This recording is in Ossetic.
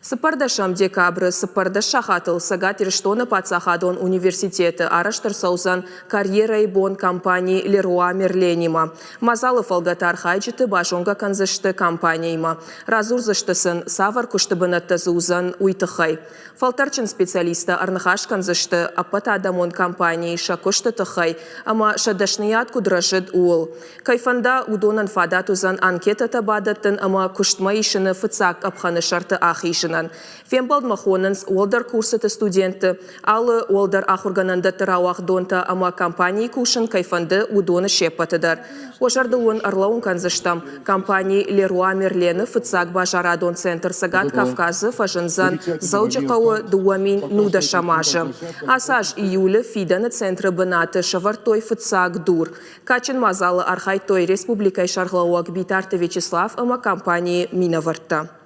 Цыппӕрдӕсӕм декабры 14 сахатыл Цӕгат Ирыстоны паддзахадон университеты арӕзт ӕрцӕудзӕн карьерӕйы бон компани Леруа Мерлен-имӕ. Мадзалы фӕлгӕты архайджыты базонгӕ кӕндзысты компаниимӕ. Радзурдзысты сын, цавӕр куысты бынӕттӕ дзы уыдзӕн, уый тыххӕй. Фӕлтӕрджын специалисттӕ ӕрныхас кӕндзысты ӕппӕтадӕмон компанийы сӕ куысты тыххӕй ӕмӕ сӕ дӕсныйад куыд рӕзыд, ууыл. Кӕй фӕнда, уыдонӕн фадат уыдзӕн анкетӕтӕ бадӕттын ӕмӕ куыстмӕ исыны фыццаг къӕпхӕны сӕрты ахизынӕн. Фембӕлдмӕ хонынц уӕлдӕр курсыты студентты, алы уӕлдӕр ахуыргӕнӕндӕтты рауагъдонтӕ ӕмӕ компанийы кусын кӕй фӕнды, уыдоны се ппӕты дӕр. Уӕ зӕрдыл уын ӕрлӕууын кӕндзыстӕм, компани Леруа Мерлен-ы фыццаг базарадон центр Цӕгат Кавказы фӕзындзӕн Дзӕуджыхъӕуы 2019 азы. Ацы аз июлы фидӕны центры бынаты сӕвӕрдтой фыццаг дур. Кадджын мадзалы архайдтой республикӕйы сӕргълӕууӕг Битарты Вячеслав ӕмӕ компанийы минӕвӕрттӕ.